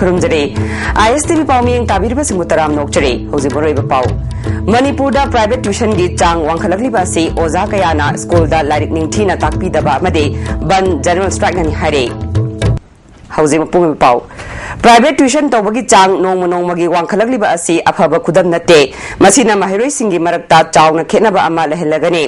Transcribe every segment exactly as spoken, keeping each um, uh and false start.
ꯈꯨꯔꯨꯝꯖꯔꯤ꯫ ꯑꯥꯏ ꯑꯦꯁ T V ꯄꯥꯎꯃꯤꯌꯦꯡ ꯇꯥꯕꯤꯔꯤꯕꯁꯤꯡꯕꯨ ꯇꯔꯥꯝꯅ ꯑꯣꯛꯆꯔꯤ꯫ ꯍꯧꯖꯤꯛ ꯃꯔꯨꯑꯣꯏꯕ ꯄꯥꯎ꯫ ꯃꯅꯤꯄꯨꯔꯗ private tuitionꯒꯤ ꯆꯥꯡ ꯋꯥꯡꯈꯠꯂꯛꯂꯤꯕ ꯑꯁꯤ ꯑꯣꯖꯥ ꯀꯌꯥꯅ ꯁ꯭ꯀꯨꯜꯗ ꯂꯥꯏꯔꯤꯛ ꯅꯤꯡꯊꯤꯅ ꯇꯥꯛꯄꯤꯗꯕ ꯑꯃꯗꯤ ꯕꯟ general strikeꯅꯅꯤ ꯍꯥꯏꯔꯦ꯫ ꯍꯧꯖꯤꯛ ꯃꯄꯨꯡ ꯑꯣꯏꯕ ꯄꯥꯎ꯫ Private tuition ꯇꯧꯕꯒꯤ ꯆꯥꯡ ꯅꯣꯡꯃ ꯅꯣꯡꯃꯒꯤ ꯋꯥꯡꯈꯠꯂꯛꯂꯤꯕ ꯑꯁꯤ ꯑꯐꯕ ꯈꯨꯗꯝ ꯅꯠꯇꯦ꯫ ꯃꯁꯤꯅ ꯃꯍꯩꯔꯣꯏꯁꯤꯡꯒꯤ ꯃꯔꯛꯇ ꯆꯥꯎꯅ ꯈꯦꯠꯅꯕ ꯑꯃ ꯂꯩꯍꯜꯂꯒꯅꯤ꯫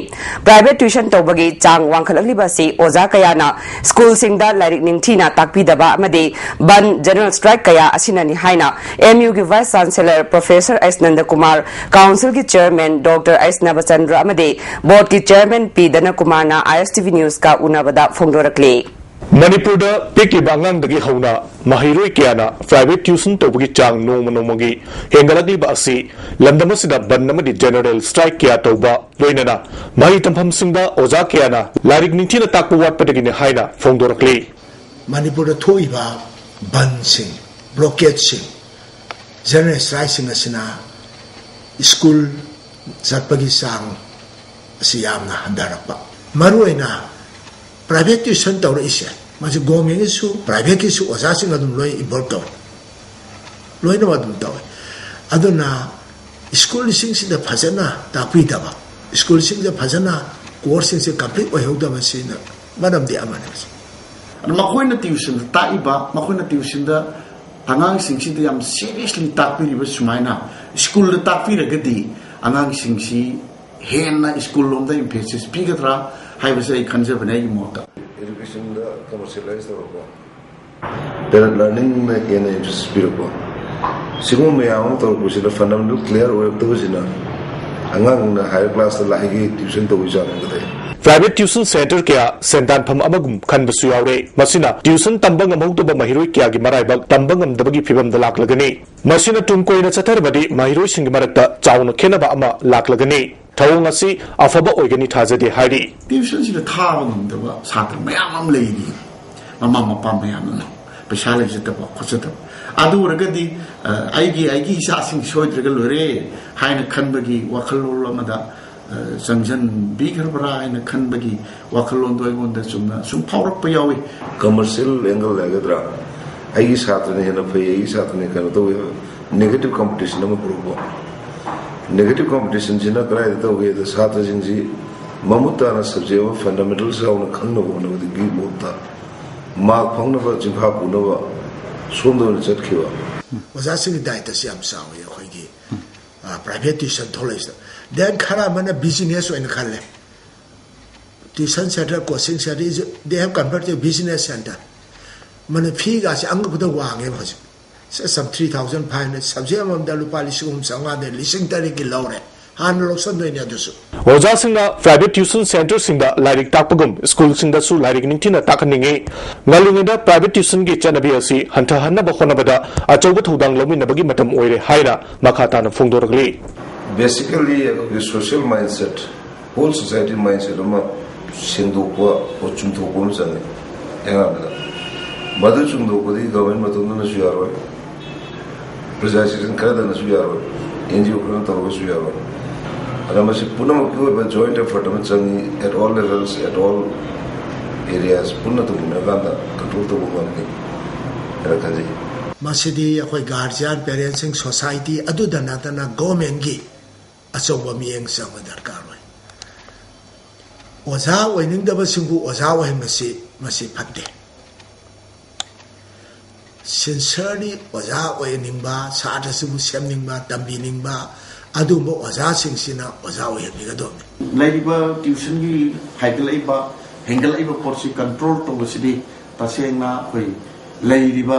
Private tuition ꯇꯧꯕꯒꯤ ꯆꯥꯡ ꯋꯥꯡꯈꯠꯂꯛꯂꯤꯕ ꯑꯁꯤ ꯑꯣꯖꯥ ꯀꯌꯥꯅ ꯁ꯭ꯀꯨꯜꯁꯤꯡꯗ ꯂꯥꯏꯔꯤꯛ ꯅꯤꯡꯊꯤꯅ ꯇꯥꯛꯄꯤꯗꯕ ꯑꯃꯗꯤ ꯕꯟ general strike ꯀꯌꯥ ꯑꯁꯤꯅꯅꯤ ꯍꯥꯏꯅ ꯑꯦꯝ ꯌꯨꯒꯤ Vice Chancellor Professor ꯑꯦꯁ ꯅꯟꯗꯀꯨꯃꯥꯔ, Councilꯒꯤ Chairman Doctor ꯑꯦꯁ ꯅꯕꯆꯟꯗ꯭ꯔ ꯑꯃꯗꯤ Boardꯀꯤ Chairman ꯄꯤ ꯙꯅꯀꯨꯃꯥꯔꯅ ꯑꯥꯏ ꯑꯦꯁ ꯇꯤ ꯚꯤ Newsꯀ ꯎꯅꯕꯗ ꯐꯣꯡꯗꯣꯔꯛꯂꯤ꯫ ꯃꯅꯤꯄꯨꯔꯗ ꯄꯤꯛꯂꯤꯕ ꯑꯉꯥꯡꯗꯒꯤ ꯍꯧꯅ ꯃꯍꯩꯔꯣꯏ ꯀꯌꯥꯅ private tuition ꯇꯧꯕꯒꯤ ꯆꯥꯡ ꯅꯣꯡꯃ ꯅꯣꯡꯃꯒꯤ ꯍꯦꯟꯒꯠꯂꯛꯂꯤꯕ ꯑꯁꯤ ꯂꯝꯗꯝ ꯑꯁꯤꯗ ꯕꯟ ꯑꯃꯗꯤ general strike ꯀꯌꯥ ꯇꯧꯕ, ꯂꯣꯏꯅꯅ ꯃꯍꯩ ꯇꯝꯐꯝꯁꯤꯡꯗ ꯑꯣꯖꯥ ꯀꯌꯥꯅ ꯂꯥꯏꯔꯤꯛ ꯅꯤꯡꯊꯤꯅ ꯇꯥꯛꯄ ꯋꯥꯠꯄꯗꯒꯤꯅꯤ ꯍꯥꯏꯅ ꯐꯣꯡꯗꯣꯔꯛꯂꯤ꯫ ꯃꯅꯤꯄꯨꯔꯗ ꯊꯣꯛꯏꯕ ꯕꯟꯁꯤꯡ, blockadeꯁꯤꯡ, general strikeꯁꯤꯡ ꯑꯁꯤꯅ ꯁ꯭ꯀꯨꯜ ꯆꯠꯄꯒꯤ ꯆꯥꯡ ꯑꯁꯤ ꯌꯥꯝꯅ ꯍꯟꯊꯔꯛꯄ꯫ ꯃꯔꯨꯑꯣꯏꯅ private tuition ꯇꯧꯔꯛꯏꯁꯦ, ꯃꯁꯤ governmentꯒꯤꯁꯨ privateꯀꯤꯁꯨ ꯑꯣꯖꯥꯁꯤꯡ ꯑꯗꯨꯝ ꯂꯣꯏ involve ꯇꯧꯏ, ꯂꯣꯏꯅꯃꯛ ꯑꯗꯨꯝ ꯇꯧꯏ꯫ ꯑꯗꯨꯅ ꯁ꯭ꯀꯨꯜꯁꯤꯡꯁꯤꯗ ꯐꯖꯅ ꯇꯥꯛꯄꯤꯗꯕ, ꯁ꯭ꯀꯨꯜꯁꯤꯡꯁꯤꯗ ꯐꯖꯅ courseꯁꯤꯡꯁꯦ complete ꯑꯣꯏꯍꯧꯗꯕꯁꯤꯅ ꯃꯔꯝꯗꯤ ꯑꯃꯅꯤ꯫ ꯑꯗꯨ ꯃꯈꯣꯏꯅ tuitionꯗ ꯇꯥꯛꯏꯕ, ꯃꯈꯣꯏꯅ tuitionꯗ ꯑꯉꯥꯡꯁꯤꯡꯁꯤꯗ ꯌꯥꯝ seriously ꯇꯥꯛꯄꯤꯔꯤꯕ ꯁꯨꯃꯥꯏꯅ ꯁ꯭ꯀꯨꯜꯗ ꯇꯥꯛꯄꯤꯔꯒꯗꯤ ꯑꯉꯥꯡꯁꯤꯡꯁꯤ ꯍꯦꯟꯅ ꯁ꯭ꯀꯨꯜ ꯂꯣꯝꯗ emphasis ꯄꯤꯒꯗ꯭ꯔꯥ ꯍꯥꯏꯕꯁꯦ ꯑꯩ ꯈꯟꯖꯕꯅꯦ ꯑꯩꯒꯤ ꯃꯣꯠꯇ꯫ Educationꯗ commercialize ꯇꯧꯔꯛꯄ, parent learningꯅ ꯍꯦꯟꯅ emphasis ꯄꯤꯔꯛꯄ, ꯁꯤꯒꯨꯝꯕ ꯃꯌꯥꯝ ꯑꯃ ꯇꯧꯔꯛꯄꯁꯤꯗ fundamental clear ꯑꯣꯏꯔꯛꯇꯕꯁꯤꯅ ꯑꯉꯥꯡꯅ higher classꯇ ꯂꯥꯛꯏꯒꯤ tuition ꯇꯧꯕꯒꯤ ꯆꯥꯡ ꯍꯦꯟꯒꯠꯂꯛꯏ꯫ Private tuition centre ꯀꯌꯥ ꯁꯦꯟꯗꯥꯟꯐꯝ ꯑꯃꯒꯨꯝ ꯈꯟꯕꯁꯨ ꯌꯥꯎꯔꯦ꯫ ꯃꯁꯤꯅ tuition ꯇꯝꯕ ꯉꯝꯍꯧꯗꯕ ꯃꯍꯩꯔꯣꯏ ꯀꯌꯥꯒꯤ ꯃꯔꯥꯏꯕꯛ ꯇꯝꯕ ꯉꯝꯗꯕꯒꯤ ꯐꯤꯚꯝꯗ ꯂꯥꯛꯂꯒꯅꯤ꯫ ꯃꯁꯤꯅ ꯇꯨꯡ ꯀꯣꯏꯅ ꯆꯠꯊꯔꯕꯗꯤ ꯃꯍꯩꯔꯣꯏꯁꯤꯡꯒꯤ ꯃꯔꯛꯇ ꯆꯥꯎꯅ ꯈꯦꯠꯅꯕ ꯑꯃ ꯂꯥꯛꯂꯒꯅꯤ꯫ ꯊꯧꯑꯣꯡ ꯑꯁꯤ ꯑꯐꯕ ꯑꯣꯏꯒꯅꯤ ꯊꯥꯖꯗꯦ ꯍꯥꯏꯔꯤ꯫ Tuitionꯁꯤꯗ ꯊꯥꯕ ꯉꯝꯗꯕ ꯁꯥꯇ꯭ꯔ ꯃꯌꯥꯝ ꯑꯃ ꯂꯩꯔꯤ꯫ ꯃꯃꯥ ꯃꯄꯥ ꯃꯌꯥꯝ ꯑꯃ ꯄꯩꯁꯥ ꯂꯩꯖꯗꯕ ꯈꯣꯠꯆꯗꯕ꯫ ꯑꯗꯨ ꯑꯣꯏꯔꯒꯗꯤ, ꯑ, ꯑꯩꯒꯤ, ꯑꯩꯒꯤ ꯏꯆꯥꯁꯤꯡ ꯁꯣꯏꯗ꯭ꯔꯒ ꯂꯣꯏꯔꯦ ꯍꯥꯏꯅ ꯈꯟꯕꯒꯤ ꯋꯥꯈꯜꯂꯣꯟ ꯑꯃꯗ, ꯑ, ꯆꯪꯁꯤꯟꯕꯤꯈ꯭ꯔꯕ꯭ꯔꯥ ꯍꯥꯏꯅ ꯈꯟꯕꯒꯤ ꯋꯥꯈꯜꯂꯣꯟꯗꯣ ꯑꯩꯉꯣꯟꯗ ꯆꯨꯝꯅ ꯁꯨꯝ ꯐꯥꯎꯔꯛꯄ ꯌꯥꯎꯏ꯫ Commercial angle ꯍꯥꯏꯒꯗ꯭ꯔꯥ, ꯑꯩꯒꯤ ꯁꯥꯇ꯭ꯔꯅ ꯍꯦꯟꯅ ꯐꯩ, ꯑꯩꯒꯤ ꯁꯥꯇ꯭ꯔꯅ ꯀꯩꯅꯣ ꯇꯧꯋꯤ ꯍꯥꯏꯕ negative competition ꯑꯃ ꯄꯨꯔꯛꯄ꯫ Negative competitionꯁꯤꯅ ꯀꯗꯥꯏꯗ ꯇꯧꯒꯦꯗ, ꯁꯥꯇ꯭ꯔꯁꯤꯡꯁꯤ ꯃꯃꯨꯠ ꯇꯥꯅ subject ꯑꯃ fundamentals ꯌꯥꯎꯅ ꯈꯪꯅꯕ ꯍꯣꯠꯅꯕꯗꯒꯤ ꯃꯍꯨꯠꯇ mark ꯐꯪꯅꯕ ꯆꯤꯟꯐꯥ ꯄꯨꯅꯕ ꯁꯣꯝꯗ ꯑꯣꯏꯅ ꯆꯠꯈꯤꯕ꯫ ꯑꯣꯖꯥꯁꯤꯡꯒꯤ ꯗꯥꯏꯇꯁꯤ ꯌꯥꯝ ꯆꯥꯎꯋꯤ ꯑꯩꯈꯣꯏꯒꯤ ꯄ꯭ꯔꯥꯏꯚꯦꯠ ꯇ꯭ꯌꯨꯁꯟ ꯊꯣꯛꯂꯛꯏꯁꯤꯗ꯫ Then ꯈꯔ ꯑꯃꯅ business ꯑꯣꯏꯅ ꯈꯜꯂꯦ꯫ Tuition center, coaching center is, they have converted to business center. ꯃꯅ ꯐꯤꯒꯥꯁꯦ ꯑꯉꯛꯄꯗ ꯋꯥꯡꯉꯦꯕ ꯍꯧꯖꯤꯛ꯫ Some three thousand five hundred, subject ꯑꯃꯃꯝꯗ ꯂꯨꯄꯥ ꯂꯤꯁꯤꯡ ꯑꯍꯨꯝ ꯆꯥꯝꯃꯉꯥꯗ ꯂꯤꯁꯤꯡ ꯇꯔꯦꯠꯀꯤ ꯂꯧꯔꯦ꯫ ꯍꯥꯟꯅ ꯂꯧꯁꯟꯗꯣꯏꯅꯦ ꯑꯗꯨꯁꯨ꯫ ꯑꯣꯖꯥꯁꯤꯡꯅ ꯄ꯭ꯔꯥꯏꯚꯦꯠ ꯇ꯭ꯌꯨꯁꯟ ꯁꯦꯟꯇꯔꯁꯤꯡꯗ ꯂꯥꯏꯔꯤꯛ ꯇꯥꯛꯄꯒꯨꯝ ꯁ꯭ꯀꯨꯜꯁꯤꯡꯗꯁꯨ ꯂꯥꯏꯔꯤꯛ ꯅꯤꯡꯊꯤꯅ ꯇꯥꯛꯍꯟꯅꯤꯡꯏ꯫ ꯉꯜꯂꯤꯉꯩꯗ ꯄ꯭ꯔꯥꯏꯚꯦꯠ ꯇ꯭ꯌꯨꯁꯟꯒꯤ ꯆꯠꯅꯕꯤ ꯑꯁꯤ ꯍꯟꯊꯍꯟꯅꯕ ꯍꯣꯠꯅꯕꯗ ꯑꯆꯧꯕ ꯊꯧꯗꯥꯡ ꯂꯧꯃꯤꯟꯅꯕꯒꯤ ꯃꯇꯝ ꯑꯣꯏꯔꯦ ꯍꯥꯏꯅ ꯃꯈꯥ ꯇꯥꯅ ꯐꯣꯡꯗꯣꯔꯛꯂꯤ꯫ Basically ꯑꯩꯈꯣꯏꯒꯤ social mindset, whole society mindset ꯑꯃ ꯁꯦꯡꯗꯣꯛꯄ, ꯆꯨꯝꯊꯣꯛꯄ ꯑꯃ ꯆꯪꯉꯤ ꯑꯉꯥꯡꯗ꯫ ꯃꯗꯨ ꯆꯨꯝꯊꯣꯛꯄꯗꯤ government ꯃꯇꯣꯝꯇꯅꯁꯨ ꯌꯥꯔꯣꯏ, ꯄ꯭ꯔꯖꯥ ꯁꯦꯛꯁꯟ ꯈꯔꯗꯅꯁꯨ ꯌꯥꯔꯣꯏ, NGO ꯈꯔꯅ ꯇꯧꯔꯒꯁꯨ ꯌꯥꯔꯣꯏ꯫ ꯑꯗ ꯃꯁꯤ ꯄꯨꯝꯅꯃꯛꯀꯤ ꯑꯣꯏꯕ joint effort ꯑꯃ ꯆꯪꯉꯤ, at all levels, at all areas, ꯄꯨꯟꯅ ꯇꯧꯃꯤꯟꯅꯔꯀꯥꯟꯗ control ꯇꯧꯕ ꯉꯝꯅꯤ ꯍꯥꯏꯅ ꯈꯟꯖꯩ꯫ ꯃꯁꯤꯗꯤ ꯑꯩꯈꯣꯏ guardian, parentsꯁꯤꯡ, society ꯑꯗꯨꯗ ꯅꯠꯇꯅ governmentꯀꯤ ꯑꯆꯧꯕ ꯃꯤꯠꯌꯦꯡ ꯆꯪꯕ ꯗꯔꯀꯥꯔ ꯑꯣꯏ꯫ ꯑꯣꯖꯥ ꯑꯣꯏꯅꯤꯡꯗꯕꯁꯤꯡꯕꯨ ꯑꯣꯖꯥ ꯑꯣꯏꯍꯟꯕꯁꯤ ꯃꯁꯤ ꯐꯠꯇꯦ꯫ Sincerely ꯑꯣꯖꯥ ꯑꯣꯏꯍꯟꯅꯤꯡꯕ, ꯁꯥꯇ꯭ꯔꯁꯤꯕꯨ ꯁꯦꯝꯅꯤꯡꯕ, ꯇꯝꯕꯤꯅꯤꯡꯕ ꯑꯗꯨꯒꯨꯝꯕ ꯑꯣꯖꯥꯁꯤꯡꯁꯤꯅ ꯑꯣꯖꯥ ꯑꯣꯏꯍꯟꯕꯤꯒꯗꯕꯅꯤ꯫ ꯂꯩꯔꯤꯕ tuitionꯒꯤ ꯍꯥꯏꯒꯠꯂꯛꯏꯕ, ꯍꯦꯟꯒꯠꯂꯛꯏꯕ ꯄꯣꯠꯁꯤ control ꯇꯧꯕꯁꯤꯗꯤ ꯇꯁꯦꯡꯅ ꯑꯩꯈꯣꯏ ꯂꯩꯔꯤꯕ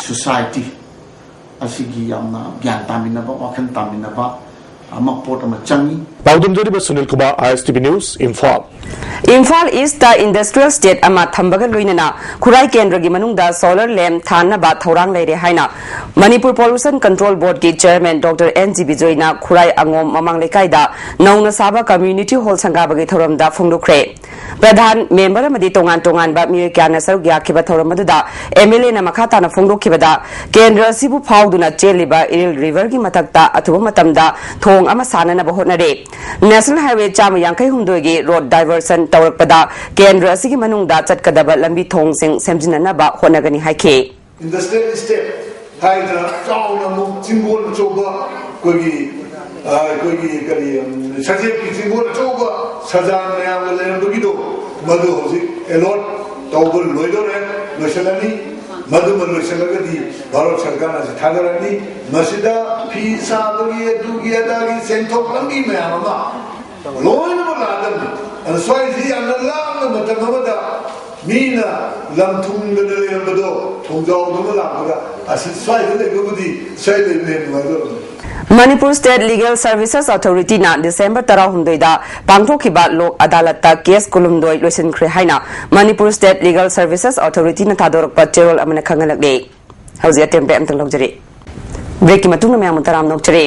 society ꯑꯁꯤꯒꯤ ꯌꯥꯝꯅ ꯒ꯭ꯌꯥꯟ ꯇꯥꯃꯤꯟꯅꯕ, ꯋꯥꯈꯜ ꯇꯥꯃꯤꯟꯅꯕ ꯑꯃ, ꯄꯣꯠ ꯑꯃ ꯆꯪꯉꯤ꯫ ꯄꯥꯎꯗꯝꯖꯔꯤꯕ ꯁꯨꯅꯤꯜ ꯀꯨꯃꯥꯔ, ISTV News, ꯏꯝꯐꯥꯜ꯫ ꯏꯝꯐꯥꯜ ꯏꯁꯇ industrial state ꯑꯃ ꯊꯝꯕꯒ ꯂꯣꯏꯅꯅ ꯈꯨꯔꯥꯏ ꯀꯦꯟꯗ꯭ꯔꯒꯤ ꯃꯅꯨꯡꯗ solar lamp ꯊꯥꯅꯕ ꯊꯧꯔꯥꯡ ꯂꯩꯔꯦ ꯍꯥꯏꯅ Manipur Pollution Control Boardꯀꯤ chairman Doctor N G ꯕꯤꯖꯣꯏꯅ ꯈꯨꯔꯥꯏ ꯑꯉꯣꯝ ꯃꯃꯥꯡ ꯂꯩꯀꯥꯏꯗ ꯅꯧꯅ ꯁꯥꯕ community hall ꯁꯪꯒꯥꯕꯒꯤ ꯊꯧꯔꯝꯗ ꯐꯣꯡꯗꯣꯛꯈ꯭ꯔꯦ꯫ ꯄ꯭ꯔꯙꯥꯟ, ꯃꯦꯝꯕꯔ ꯑꯃꯗꯤ ꯇꯣꯉꯥꯟ ꯇꯣꯉꯥꯟꯕ ꯃꯤꯑꯣꯏ ꯀꯌꯥꯅ ꯁꯔꯨꯛ ꯌꯥꯈꯤꯕ ꯊꯧꯔꯝ ꯑꯗꯨꯗ MLAꯅ ꯃꯈꯥ ꯇꯥꯅ ꯐꯣꯡꯗꯣꯛꯈꯤꯕꯗ, ꯀꯦꯟꯗ꯭ꯔ ꯑꯁꯤꯕꯨ ꯐꯥꯎꯗꯨꯅ ꯆꯦꯜꯂꯤꯕ ꯏꯔꯤꯜ riverꯒꯤ ꯃꯊꯛꯇ ꯑꯊꯨꯕ ꯃꯇꯝꯗ ꯊꯣꯡ ꯑꯃ ꯁꯥꯅꯅꯕ ꯍꯣꯠꯅꯔꯦ꯫ National Highway ꯆꯥꯝꯃ ꯌꯥꯡꯈꯩ ꯍꯨꯝꯗꯣꯏꯒꯤ road diversion ꯇꯧꯔꯛꯄꯗ ꯀꯦꯟꯗ꯭ꯔ ꯑꯁꯤꯒꯤ ꯃꯅꯨꯡꯗ ꯆꯠꯀꯗꯕ ꯂꯝꯕꯤ ꯊꯣꯡꯁꯤꯡ ꯁꯦꯝꯖꯤꯟꯅꯅꯕ ꯍꯣꯠꯅꯒꯅꯤ ꯍꯥꯏꯈꯤ꯫ Industrial estate ꯍꯥꯏꯗꯅ ꯆꯥꯎꯅ ꯑꯃꯨꯛ ꯆꯤꯡꯒꯣꯜ ꯑꯆꯧꯕ ꯑꯩꯈꯣꯏꯒꯤ, ꯑ, ꯑꯩꯈꯣꯏꯒꯤ ꯀꯔꯤ, ꯎꯝ, ꯁꯖꯦꯛꯀꯤ ꯆꯤꯡꯒꯣꯜ ꯑꯆꯧꯕ ꯁꯖꯥꯟ ꯃꯌꯥꯝꯒ ꯂꯩꯔꯝꯕꯒꯤꯗꯣ, ꯃꯗꯨ ꯍꯧꯖꯤꯛ allot ꯇꯧꯕ ꯂꯣꯏꯗꯧꯔꯦ, ꯂꯣꯏꯁꯤꯜꯂꯅꯤ꯫ ꯃꯗꯨꯃ ꯂꯣꯏꯁꯤꯜꯂꯒꯗꯤ ꯚꯥꯔꯠ ꯁꯔꯀꯥꯔꯅ ꯑꯁꯤ ꯊꯥꯗꯔꯅꯤ꯫ ꯃꯁꯤꯗ ꯐꯤ ꯁꯥꯕꯒꯤ, ꯑꯗꯨꯒꯤ ꯑꯗꯥꯒꯤ ꯁꯦꯟꯊꯣꯛ ꯂꯝꯕꯤ ꯃꯌꯥꯝ ꯑꯃ ꯂꯣꯏꯅꯃꯛ ꯂꯥꯛꯑꯗꯕꯅꯤ꯫ ꯑꯗ ꯁ꯭ꯋꯥꯏꯁꯤ ꯌꯥꯝꯅ ꯂꯥꯞꯅ ꯃꯇꯝ ꯑꯃꯗ ꯃꯤꯅ ꯂꯝ ꯊꯨꯝꯗꯅ ꯂꯩꯔꯝꯕꯗꯣ ꯊꯣꯡꯖꯥꯎꯗꯨꯅ ꯂꯥꯛꯄꯗ ꯑꯁꯤ ꯁ꯭ꯋꯥꯏꯗ ꯂꯩꯕꯕꯨꯗꯤ ꯁ꯭ꯋꯥꯏ ꯂꯩꯕꯅ ꯍꯦꯟꯅ ꯅꯨꯡꯉꯥꯏꯗꯧꯔꯕꯅꯤ꯫ ꯃꯅꯤꯄꯨꯔ ꯁ꯭ꯇꯦꯠ ꯂꯤꯒꯦꯜ ꯁꯔꯚꯤꯁꯦꯁ ꯑꯣꯊꯣꯔꯤꯇꯤꯅ ꯗꯤꯁꯦꯝꯕꯔ ꯇꯔꯥꯍꯨꯝꯗꯣꯏꯗ ꯄꯥꯡꯊꯣꯛꯈꯤꯕ ꯂꯣꯛ ꯑꯗꯥꯂꯠꯇ ꯀꯦꯁ ꯀꯨꯟꯍꯨꯝꯗꯣꯏ ꯂꯣꯏꯁꯤꯟꯈ꯭ꯔꯦ ꯍꯥꯏꯅ ꯃꯅꯤꯄꯨꯔ ꯁ꯭ꯇꯦꯠ ꯂꯤꯒꯦꯜ ꯁꯔꯚꯤꯁꯦꯁ ꯑꯣꯊꯣꯔꯤꯇꯤꯅ ꯊꯥꯗꯣꯔꯛꯄ ꯆꯦꯔꯣꯜ ꯑꯃꯅ ꯈꯪꯍꯜꯂꯛꯂꯤ꯫ ꯍꯧꯖꯤꯛ ꯑꯇꯦꯟꯕ ꯑꯝꯇꯪ ꯂꯧꯖꯔꯤ꯫ ꯕ꯭ꯔꯦꯛꯀꯤ ꯃꯇꯨꯡꯗ ꯃꯌꯥꯝꯕꯨ ꯇꯔꯥꯝꯅ ꯑꯣꯛꯆꯔꯤ꯫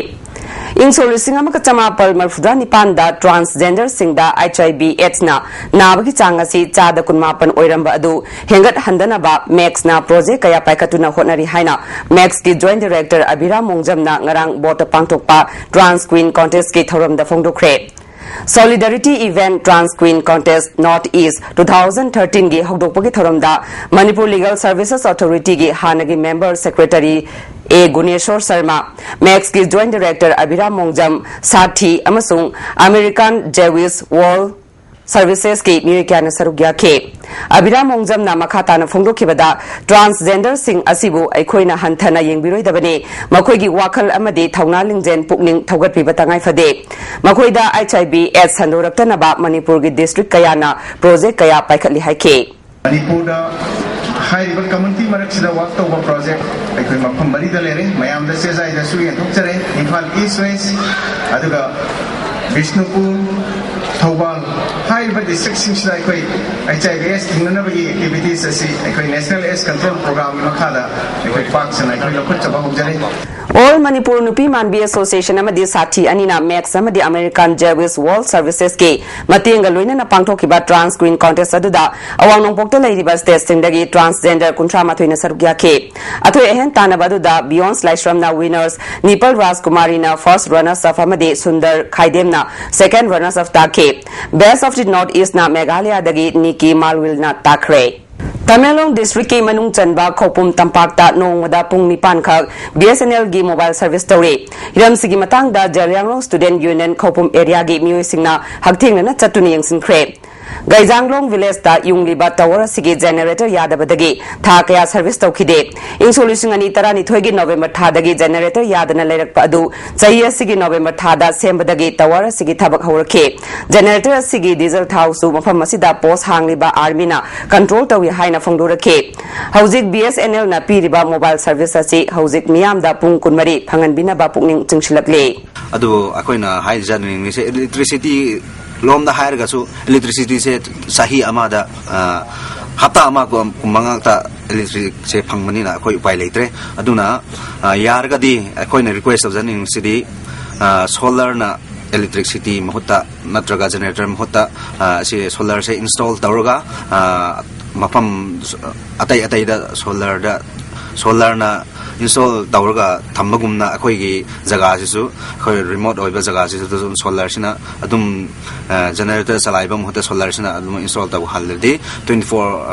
ꯏꯪ ꯁꯣꯛ ꯂꯤꯁꯤꯡ ꯑꯃꯒ ꯆꯃꯥꯄꯜ ꯃꯔꯐꯨꯇꯔꯥ ꯅꯤꯄꯥꯟꯗ ꯇ꯭ꯔꯥꯟꯁꯖꯦꯟꯗꯔꯁꯤꯡꯗ ꯑꯩꯆ ꯑꯥꯏ ꯚꯤ ꯑꯦꯗꯁꯅ ꯅꯥꯕꯒꯤ ꯆꯥꯡ ꯑꯁꯤ ꯆꯥꯗ ꯀꯨꯟꯃꯥꯄꯟ ꯑꯣꯏꯔꯝꯕ ꯑꯗꯨ ꯍꯦꯟꯒꯠꯍꯟꯗꯅꯕ ꯃꯦꯛꯁꯅ ꯄ꯭ꯔꯣꯖꯦꯛ ꯀꯌꯥ ꯄꯥꯏꯈꯠꯇꯨꯅ ꯍꯣꯠꯅꯔꯤ ꯍꯥꯏꯅ ꯃꯦꯛꯁꯀꯤ ꯖꯣꯏꯟꯠ ꯗꯥꯏꯔꯦꯛꯇꯔ ꯑꯕꯤꯔꯥ ꯃꯣꯡꯖꯝꯅ ꯉꯔꯥꯡ ꯕꯣꯔꯗ ꯄꯥꯡꯊꯣꯛꯄ ꯇ꯭ꯔꯥꯟꯁ ꯀ꯭ꯋꯤꯟ ꯀꯣꯟꯇꯦꯁꯀꯤ ꯊꯧꯔꯝꯗ ꯐꯣꯡꯗꯣꯛꯈ꯭ꯔꯦ꯫ Solidarity Event Trans Queen Contest North East two thousand thirteen ꯒꯤ ꯍꯧꯗꯣꯛꯄꯒꯤ ꯊꯧꯔꯝꯗ ꯃꯅꯤꯄꯨꯔ ꯂꯤꯒꯦꯜ ꯁꯔꯚꯤꯁꯦꯁ ꯑꯣꯊꯣꯔꯤꯇꯤꯒꯤ ꯍꯥꯟꯅꯒꯤ ꯃꯦꯝꯕꯔ ꯁꯦꯀ꯭ꯔꯦꯇꯔꯤ ꯑꯦ ꯒꯨꯅꯦꯁꯣꯔ ꯁꯔꯃ, ꯃꯦꯛꯁꯀꯤ ꯖꯣꯏꯟꯠ ꯗꯥꯏꯔꯦꯛꯇꯔ ꯑꯕꯤꯔꯥ ꯃꯣꯡꯖꯝ, ꯁꯥꯊꯤ ꯑꯃꯁꯨꯡ ꯑꯃꯦꯔꯤꯀꯥꯟ ꯖꯦꯋꯤꯁ ꯋꯥꯔꯜ ꯁꯔꯚꯤꯁꯦꯁꯀꯤ ꯃꯤꯑꯣꯏ ꯀꯌꯥꯅ ꯁꯔꯨꯛ ꯌꯥꯈꯤ꯫ ꯑꯕꯤꯔꯥ ꯃꯣꯡꯖꯝꯅ ꯃꯈꯥ ꯇꯥꯅ ꯐꯣꯡꯗꯣꯛꯈꯤꯕꯗ, ꯇ꯭ꯔꯥꯟꯁꯖꯦꯟꯗꯔꯁꯤꯡ ꯑꯁꯤꯕꯨ ꯑꯩꯈꯣꯏꯅ ꯍꯟꯊꯅ ꯌꯦꯡꯕꯤꯔꯣꯏꯗꯕꯅꯤ, ꯃꯈꯣꯏꯒꯤ ꯋꯥꯈꯜ ꯑꯃꯗꯤ ꯊꯧꯅꯥ ꯂꯤꯡꯖꯦꯜ ꯄꯨꯛꯅꯤꯡ ꯊꯧꯒꯠꯄꯤꯕ ꯇꯉꯥꯏ ꯐꯗꯦ꯫ ꯃꯈꯣꯏꯗ ꯑꯩꯆ ꯑꯥꯏ ꯚꯤ ꯑꯦꯗꯁ ꯁꯟꯗꯣꯔꯛꯇꯅꯕ ꯃꯅꯤꯄꯨꯔꯒꯤ ꯗꯤꯁꯇ꯭ꯔꯤꯛ ꯀꯌꯥꯅ ꯄ꯭ꯔꯣꯖꯦꯛ ꯀꯌꯥ ꯄꯥꯏꯈꯠꯂꯤ ꯍꯥꯏꯈꯤ꯫ ꯃꯅꯤꯄꯨꯔꯗ ꯍꯥꯏꯔꯤꯕ ꯀꯝꯃ꯭ꯌꯨꯅꯤꯇꯤ ꯃꯔꯛꯁꯤꯗ ꯋꯥꯔꯛ ꯇꯧꯕ ꯄ꯭ꯔꯣꯖꯦꯛ ꯑꯩꯈꯣꯏ ꯃꯐꯝ ꯃꯔꯤꯗ ꯂꯩꯔꯦ꯫ ꯃꯌꯥꯝꯗ ꯆꯦꯖꯥꯏꯗꯁꯨ ꯌꯦꯟꯊꯣꯛꯆꯔꯦ꯫ ꯏꯝꯐꯥꯜ ꯏꯁ ꯋꯦꯁ, ꯑꯗꯨꯒ ꯕꯤꯁꯅꯨꯄꯨꯔ, ꯊꯧꯕꯥꯜ ꯍꯥꯏꯔꯤꯕ ꯗꯤꯁꯇ꯭ꯔꯤꯛꯁꯤꯡꯁꯤꯗ ꯑꯩꯈꯣꯏ ꯑꯩꯆ ꯑꯥꯏ ꯚꯤ ꯑꯦꯗꯁ ꯊꯤꯡꯅꯅꯕꯒꯤ ꯑꯦꯛꯇꯤꯚꯤꯇꯤꯁ ꯑꯁꯤ ꯑꯩꯈꯣꯏ ꯅꯦꯁꯅꯦꯜ ꯑꯦꯗꯁ ꯀꯟꯇ꯭ꯔꯣꯜ ꯄ꯭ꯔꯣꯒ꯭ꯔꯥꯝꯒꯤ ꯃꯈꯥꯗ ꯑꯩꯈꯣꯏ ꯄꯥꯛ ꯁꯟꯅ ꯑꯩꯈꯣꯏ ꯂꯧꯈꯠꯆꯕ ꯍꯧꯖꯔꯦ꯫ All Manipur ꯅꯨꯄꯤ ꯃꯥꯟꯕꯤ ꯑꯦꯁꯣꯁꯤꯌꯦꯁꯟ ꯑꯃꯗꯤ ꯁꯥꯊꯤ ꯑꯅꯤꯅ ꯃꯦꯛꯁ ꯑꯃꯗꯤ American Jewish World Servicesꯀꯤ ꯃꯇꯦꯡꯒ ꯂꯣꯏꯅꯅ ꯄꯥꯡꯊꯣꯛꯈꯤꯕ ꯇ꯭ꯔꯥꯟꯁ ꯀ꯭ꯋꯤꯟ ꯀꯣꯟꯇꯦꯁ ꯑꯗꯨꯗ ꯑꯋꯥꯡ ꯅꯣꯡꯄꯣꯛꯇ ꯂꯩꯔꯤꯕ ꯁ꯭ꯇꯦꯠꯁꯤꯡꯗꯒꯤ ꯇ꯭ꯔꯥꯟꯁꯖꯦꯟꯗꯔ ꯀꯨꯟꯊ꯭ꯔꯥ ꯃꯥꯊꯣꯏꯅ ꯁꯔꯨꯛ ꯌꯥꯈꯤ꯫ ꯑꯊꯣꯏ ꯑꯍꯦꯟ ꯇꯥꯟꯅꯕ ꯑꯗꯨꯗ ꯕꯤꯌꯣꯟꯁ ꯂꯥꯏꯁ꯭ꯔꯝꯅ ꯋꯤꯅꯔꯁ, ꯅꯤꯄꯜ ꯔꯥꯖꯀꯨꯃꯥꯔꯤꯅ ꯐꯥꯔꯁ ꯔꯅꯔꯁ ꯑꯞ ꯑꯃꯗꯤ ꯁꯨꯟꯗꯔ ꯈꯥꯏꯗꯦꯝꯅ ꯁꯦꯀꯦꯟ ꯔꯅꯔꯁ ꯑꯞ ꯇꯥꯈꯤ꯫ ꯕꯦꯁ꯭ꯠ ꯑꯣꯐ ꯗꯤ ꯅꯣꯔꯠ ꯏꯁ꯭ꯠꯅ ꯃꯦꯘꯥꯂꯌꯥꯗꯒꯤ ꯅꯤꯀꯤ ꯃꯥꯜꯋꯤꯜꯅ ꯇꯥꯈ꯭ꯔꯦ꯫ ꯇꯃꯦꯡꯂꯣꯡ ꯗꯤꯁꯇ꯭ꯔꯤꯛꯀꯤ ꯃꯅꯨꯡ ꯆꯟꯕ ꯈꯧꯄꯨꯝ ꯇꯝꯄꯥꯛꯇ ꯅꯣꯡꯃꯗ ꯄꯨꯡ ꯅꯤꯄꯥꯟ ꯈꯛ BSNLꯒꯤ ꯃꯣꯕꯥꯏꯜ ꯁꯔꯚꯤꯁ ꯇꯧꯔꯤ꯫ ꯍꯤꯔꯝꯁꯤꯒꯤ ꯃꯇꯥꯡꯗ ꯖꯦꯂꯤꯌꯥꯡꯔꯣꯡ ꯁ꯭ꯇꯨꯗꯦꯟꯠ ꯌꯨꯅꯤꯌꯟ ꯈꯧꯄꯨꯝ ꯑꯦꯔꯤꯌꯥꯒꯤ ꯃꯤꯑꯣꯏꯁꯤꯡꯅ ꯍꯛꯊꯦꯡꯅꯅ ꯆꯠꯇꯨꯅ ꯌꯦꯡꯁꯤꯟꯈ꯭ꯔꯦ꯫ ꯒꯩꯖꯥꯡꯂꯣꯡ ꯚꯤꯂꯦꯖꯇ ꯌꯨꯡꯂꯤꯕ ꯇꯋꯔ ꯑꯁꯤꯒꯤ ꯖꯦꯅꯦꯔꯦꯇꯔ ꯌꯥꯗꯕꯗꯒꯤ ꯊꯥ ꯀꯌꯥ ꯁꯔꯚꯤꯁ ꯇꯧꯈꯤꯗꯦ꯫ ꯏꯪ ꯁꯣꯛ ꯂꯤꯁꯤꯡ ꯑꯅꯤ ꯇꯔꯥꯅꯤꯊꯣꯏꯒꯤ ꯅꯣꯕꯦꯝꯕꯔ ꯊꯥꯗꯒꯤ ꯖꯦꯅꯦꯔꯦꯇꯔ ꯌꯥꯗꯅ ꯂꯩꯔꯛꯄ ꯑꯗꯨ ꯆꯍꯤ ꯑꯁꯤꯒꯤ ꯅꯣꯕꯦꯝꯕꯔ ꯊꯥꯗ ꯁꯦꯝꯕꯗꯒꯤ ꯇꯋꯔ ꯑꯁꯤꯒꯤ ꯊꯕꯛ ꯍꯧꯔꯛꯈꯤ꯫ ꯖꯦꯅꯦꯔꯦꯇꯔ ꯑꯁꯤꯒꯤ ꯗꯤꯖꯜ ꯊꯥꯎꯁꯨ ꯃꯐꯝ ꯑꯁꯤꯗ ꯄꯣꯁ ꯍꯥꯡꯂꯤꯕ ꯑꯥꯔꯃꯤꯅ ꯀꯟꯇ꯭ꯔꯣꯜ ꯇꯧꯏ ꯍꯥꯏꯅ ꯐꯣꯡꯗꯣꯔꯛꯈꯤ꯫ ꯍꯧꯖꯤꯛ BSNLꯅ ꯄꯤꯔꯤꯕ ꯃꯣꯕꯥꯏꯜ ꯁꯔꯚꯤꯁ ꯑꯁꯤ ꯍꯧꯖꯤꯛ ꯃꯤꯌꯥꯝꯗ ꯄꯨꯡ ꯀꯨꯟꯃꯔꯤ ꯐꯪꯍꯟꯕꯤꯅꯕ ꯄꯨꯛꯅꯤꯡ ꯆꯤꯡꯁꯤꯜꯂꯛꯂꯤ꯫ ꯑꯗꯨꯕꯨ ꯑꯩꯈꯣꯏꯅ ꯍꯥꯏꯖꯅꯤꯡꯉꯤꯁꯦ, ꯏꯂꯦꯛꯇ꯭ꯔꯤꯁꯤꯇꯤ ꯂꯣꯝꯗ ꯍꯥꯏꯔꯒꯁꯨ, ꯏꯂꯦꯛꯇ꯭ꯔꯤꯁꯤꯇꯤꯁꯦ ꯆꯍꯤ ꯑꯃꯗ, ꯑ, ꯍꯞꯇꯥ ꯑꯃꯒꯨꯝꯕ ꯉꯥꯛꯇ ꯏꯂꯦꯛꯇ꯭ꯔꯤꯛꯁꯦ ꯐꯪꯕꯅꯤꯅ ꯑꯩꯈꯣꯏ ꯎꯄꯥꯏ ꯂꯩꯇ꯭ꯔꯦ꯫ ꯑꯗꯨꯅ, ꯑ, ꯌꯥꯔꯒꯗꯤ ꯑꯩꯈꯣꯏꯅ ꯔꯤꯀ꯭ꯋꯦꯁ ꯇꯧꯖꯅꯤꯡꯕꯁꯤꯗꯤ, ꯑ, ꯁꯣꯂꯔꯅ ꯏꯂꯦꯛꯇ꯭ꯔꯤꯛꯁꯤꯇꯤ ꯃꯍꯨꯠꯇ ꯅꯠꯇ꯭ꯔꯒ ꯖꯦꯅꯦꯔꯦꯇꯔ ꯃꯍꯨꯠꯇ, ꯑ, ꯁꯤ ꯁꯣꯂꯔꯁꯦ ꯏꯟꯁꯇꯣꯜ ꯇꯧꯔꯒ, ꯑ, ꯃꯐꯝ ꯑꯇꯩ ꯑꯇꯩꯗ ꯁꯣꯂꯔꯗ, ꯁꯣꯂꯔꯅ ꯏꯟꯁꯇꯣꯜ ꯇꯧꯔꯒ ꯊꯝꯕꯒꯨꯝꯅ ꯑꯩꯈꯣꯏꯒꯤ ꯖꯒꯥꯁꯤꯁꯨ, ꯑꯩꯈꯣꯏ ꯔꯤꯃꯣꯠ ꯑꯣꯏꯕ ꯖꯒꯥꯁꯤꯁꯨ ꯑꯗꯨꯝ ꯁꯣꯂꯔꯁꯤꯅ ꯑꯗꯨꯝ, ꯑ, ꯖꯦꯅꯦꯔꯦꯇꯔ ꯆꯂꯥꯏꯕ ꯃꯍꯨꯠꯇ ꯁꯣꯂꯔꯁꯤꯅ ꯑꯗꯨꯝ ꯏꯟꯁꯇꯣꯜ ꯇꯧꯍꯜꯂꯗꯤ twenty four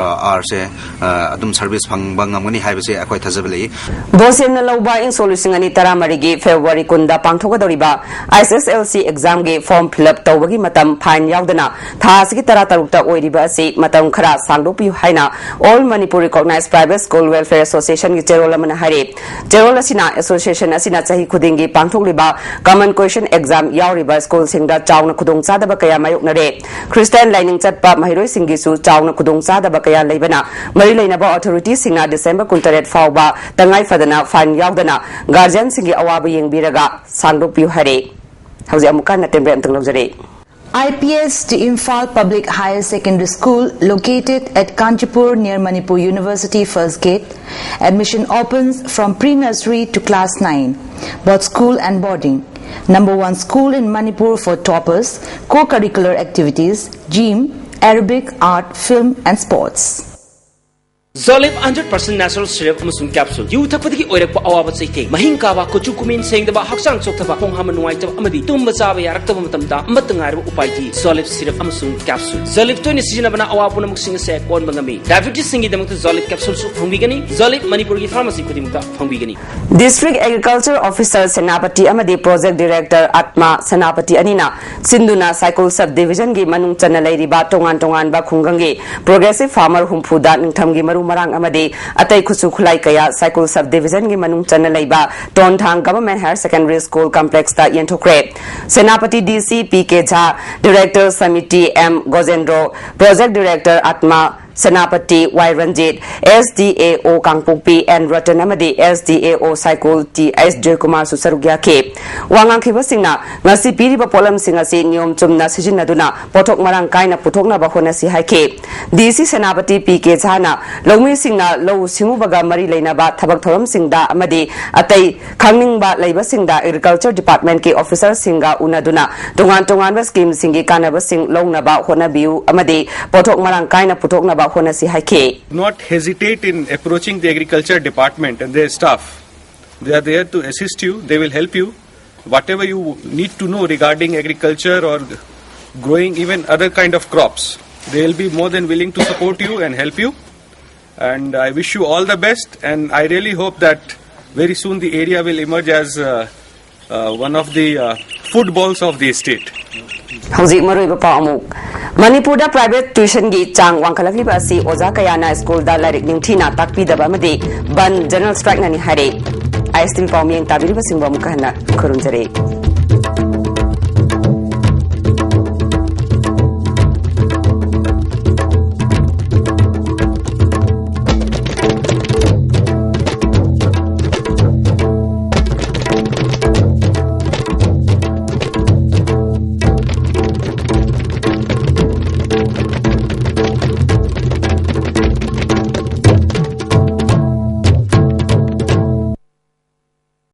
hourꯁꯦ, ꯑ, ꯑꯗꯨꯝ ꯁꯔꯚꯤꯁ ꯐꯪꯕ ꯉꯝꯒꯅꯤ ꯍꯥꯏꯕꯁꯦ ꯑꯩꯈꯣꯏ ꯊꯥꯖꯕ ꯂꯩ꯫ ꯕꯣꯁꯦꯝꯅ ꯂꯧꯕ ꯏꯪ ꯁꯣꯛ ꯂꯤꯁꯤꯡ ꯑꯅꯤ ꯇꯔꯥꯃꯔꯤꯒꯤ ꯐꯦꯕ꯭ꯔꯨꯋꯥꯔꯤ ꯀꯨꯟꯗ ꯄꯥꯡꯊꯣꯛꯀꯗꯧꯔꯤꯕ HSSLC ꯑꯦꯛꯖꯥꯝꯒꯤ ꯐꯣꯔꯝ ꯐꯤꯜ ꯑꯞ ꯇꯧꯕꯒꯤ ꯃꯇꯝ ꯐꯥꯏꯟ ꯌꯥꯎꯗꯅ ꯊꯥ ꯑꯁꯤꯒꯤ ꯇꯔꯥꯇꯔꯨꯛꯇ ꯑꯣꯏꯔꯤꯕ ꯑꯁꯤ ꯃꯇꯝ ꯈꯔ ꯁꯥꯡꯗꯣꯛꯄꯤꯌꯨ ꯍꯥꯏꯅ All Manipur Recognized Private School Welfare Associationꯒꯤ ꯆꯦꯔꯣꯜ ꯑꯃꯅ ꯍꯥꯏꯔꯤ꯫ ꯆꯦꯔꯣꯜ ꯑꯁꯤꯅ ꯑꯦꯁꯣꯁꯤꯌꯦꯁꯟ ꯑꯁꯤꯅ ꯆꯍꯤ ꯈꯨꯗꯤꯡꯒꯤ ꯄꯥꯡꯊꯣꯛꯂꯤꯕ ꯀꯃꯟ ꯀꯣꯏꯁꯟ ꯑꯦꯛꯖꯥꯝ ꯌꯥꯎꯔꯤꯕ ꯁ꯭ꯀꯨꯜꯁꯤꯡꯗ ꯆꯥꯎꯅ ꯈꯨꯗꯣꯡꯆꯥꯗꯕ ꯀꯌꯥ ꯃꯥꯌꯣꯛꯅꯔꯦ꯫ ꯈ꯭ꯔꯤꯁꯇꯥꯟ ꯂꯥꯏꯅꯤꯡ ꯆꯠꯄ ꯃꯍꯩꯔꯣꯏꯁꯤꯡꯒꯤꯁꯨ ꯆꯥꯎꯅ ꯈꯨꯗꯣꯡꯆꯥꯗꯕ ꯀꯌꯥ ꯂꯩꯕꯅ ꯃꯔꯤ ꯂꯩꯅꯕ ꯑꯣꯊꯣꯔꯤꯇꯤꯁꯤꯡꯅ ꯗꯤꯁꯦꯝꯕꯔ ꯀꯨꯟꯇꯔꯦꯠ ꯐꯥꯎꯕ ꯇꯉꯥꯏ ꯐꯗꯅ ꯐꯥꯏꯟ ꯌꯥꯎꯗꯅ ꯒꯥꯔꯖꯤꯌꯟꯁꯤꯡꯒꯤ ꯑꯋꯥꯕ ꯌꯦꯡꯕꯤꯔꯒ ꯁꯥꯡꯗꯣꯛꯄꯤꯌꯨ ꯍꯥꯏꯔꯦ꯫ ꯍꯧꯖꯤꯛ ꯑꯃꯨꯛꯀ ꯍꯟꯅ ꯇꯦꯝꯕ꯭ꯔꯦ ꯑꯃꯇꯪ ꯂꯧꯖꯔꯦ꯫ I P S to Imphal Public Higher Secondary School, located at Kanchipur near Manipur University First Gate. Admission opens from pre-nursery to class nine. Both school and boarding. Number one school in Manipur for toppers, co-curricular activities, gym, Arabic, art, film and sports. Zolip hundred percent natural syrup ꯑꯃꯁꯨꯡ capsule꯫ U ꯊꯛꯄꯗꯒꯤ ꯑꯣꯏꯔꯛꯄ ꯑꯋꯥꯕ ꯆꯩꯊꯦꯡ, ꯃꯍꯤꯡ ꯀꯥꯕ, ꯀꯨꯆꯨ ꯀꯨꯃꯦꯟ ꯁꯦꯡꯗꯕ, ꯍꯛꯆꯥꯡ ꯆꯣꯛꯊꯕ, ꯈꯣꯡ ꯍꯥꯝꯕ ꯅꯨꯡꯉꯥꯏꯇꯕ ꯑꯃꯗꯤ ꯇꯨꯝꯕ ꯆꯥꯕ ꯌꯥꯔꯛꯇꯕ ꯃꯇꯝꯗ ꯑꯃꯠꯇ ꯉꯥꯏꯔꯕ ꯎꯄꯥꯏꯗꯤ Zolip syrup ꯑꯃꯁꯨꯡ capsule꯫ Zolip ꯇꯣꯏꯅ ꯁꯤꯖꯤꯟꯅꯕꯅ ꯑꯋꯥꯕ ꯄꯨꯝꯅꯃꯛꯁꯤꯡ ꯑꯁꯦ ꯀꯣꯟꯕ ꯉꯝꯃꯤ꯫ Diabetesꯁꯤꯡꯒꯤꯗꯃꯛꯇ Zolip capsuleꯁꯨ ꯐꯪꯕꯤꯒꯅꯤ꯫ Zolip ꯃꯅꯤꯄꯨꯔꯒꯤ pharmacy ꯈꯨꯗꯤꯡꯃꯛꯇ ꯐꯪꯕꯤꯒꯅꯤ꯫ District Agriculture Officer ꯁꯦꯅꯥꯄꯇꯤ ꯑꯃꯗꯤ Project Director ꯑꯠꯃꯥ ꯁꯦꯅꯥꯄꯇꯤ ꯑꯅꯤꯅ ꯁꯤꯟꯗꯨꯅ ꯁꯥꯏꯀꯨꯜ Sub Divisionꯒꯤ ꯃꯅꯨꯡ ꯆꯟꯅ ꯂꯩꯔꯤꯕ ꯇꯣꯉꯥꯟ ꯇꯣꯉꯥꯟꯕ ꯈꯨꯡꯒꯪꯒꯤ progressive farmer ꯍꯨꯝꯐꯨꯗ ꯅꯤꯡꯊꯝꯒꯤ ꯃꯔꯨ ꯃꯔꯥꯡ ꯑꯃꯗꯤ ꯑꯇꯩ ꯈꯨꯠꯁꯨ ꯈꯨꯠꯂꯥꯏ ꯀꯌꯥ ꯁꯥꯏꯀꯨꯜ Sub Divisionꯒꯤ ꯃꯅꯨꯡ ꯆꯟꯅ ꯂꯩꯕ ꯇꯣꯟꯊꯥꯡ Government Higher Secondary School Complexꯇ ꯌꯦꯟꯊꯣꯛꯈ꯭ꯔꯦ꯫ Senapati D C P K ꯖꯥ, Director samiti M ꯒꯣꯖꯦꯟꯗ꯭ꯔꯣ, Project Director Atma Senapati Y Ranjit, S D A O Kangpokpi N Ratan ꯑꯃꯗꯤ S D A O ꯁꯥꯏꯀꯨꯜ T S ꯖꯣꯏꯀꯨꯃꯥꯔꯁꯨ ꯁꯔꯨꯛ ꯌꯥꯈꯤ꯫ ꯋꯥ ꯉꯥꯡꯈꯤꯕꯁꯤꯡꯅ ꯉꯁꯤ ꯄꯤꯔꯤꯕ ꯄꯣꯠꯂꯝꯁꯤꯡ ꯑꯁꯤ ꯅꯤꯌꯣꯝ ꯆꯨꯝꯅ ꯁꯤꯖꯤꯟꯅꯗꯨꯅ ꯄꯣꯠꯊꯣꯛ ꯃꯔꯥꯡ ꯀꯥꯏꯅ ꯄꯨꯊꯣꯛꯅꯕ ꯍꯣꯠꯅꯁꯤ ꯍꯥꯏꯈꯤ꯫ D C Senapati P K ꯖꯥꯅ ꯂꯧꯃꯤꯁꯤꯡꯅ ꯂꯧꯎ ꯁꯤꯡꯎꯕꯒ ꯃꯔꯤ ꯂꯩꯅꯕ ꯊꯕꯛ ꯊꯧꯔꯝꯁꯤꯡꯗ ꯑꯃꯗꯤ ꯑꯇꯩ ꯈꯪꯅꯤꯡꯕ ꯂꯩꯕꯁꯤꯡꯗ Agriculture Departmentꯀꯤ officerꯁꯤꯡꯒ ꯎꯅꯗꯨꯅ ꯇꯣꯉꯥꯟ ꯇꯣꯉꯥꯟꯕ schemeꯁꯤꯡꯒꯤ ꯀꯥꯟꯅꯕꯁꯤꯡ ꯂꯧꯅꯕ ꯍꯣꯠꯅꯕꯤꯌꯨ ꯑꯃꯗꯤ ꯄꯣꯠꯊꯣꯛ ꯃꯔꯥꯡ ꯀꯥꯏꯅ ꯄꯨꯊꯣꯛꯅꯕ ꯍꯣꯠꯅꯁꯤ ꯍꯥꯏꯈꯤ꯫ Not hesitate in approaching the Agriculture Department and their staff. They are there to assist you. They will help you. Whatever you need to know regarding agriculture or growing even other kind of crops, they will be more than willing to support you and help you. And I wish you all the best. And I really hope that very soon the area will emerge as uh, uh, one of the uh, footballs of the state. ꯍꯧꯖꯤꯛ ꯃꯔꯨꯑꯣꯏꯕ ꯄꯥꯎ ꯑꯃꯨꯛ꯫ ꯃꯅꯤꯄꯨꯔꯗ private tuitionꯒꯤ ꯆꯥꯡ ꯋꯥꯡꯈꯠꯂꯛꯂꯤꯕ ꯑꯁꯤ ꯑꯣꯖꯥ ꯀꯌꯥꯅ ꯁ꯭ꯀꯨꯜꯗ ꯂꯥꯏꯔꯤꯛ ꯅꯤꯡꯊꯤꯅ ꯇꯥꯛꯄꯤꯗꯕ ꯑꯃꯗꯤ ꯕꯟ general strikeꯅꯅꯤ ꯍꯥꯏꯔꯦ꯫ I S T V ꯄꯥꯎ ꯃꯤꯠꯌꯦꯡ ꯇꯥꯕꯤꯔꯤꯕꯁꯤꯡꯕꯨ ꯑꯃꯨꯛꯀ ꯍꯟꯅ ꯈꯨꯔꯨꯝꯖꯔꯤ꯫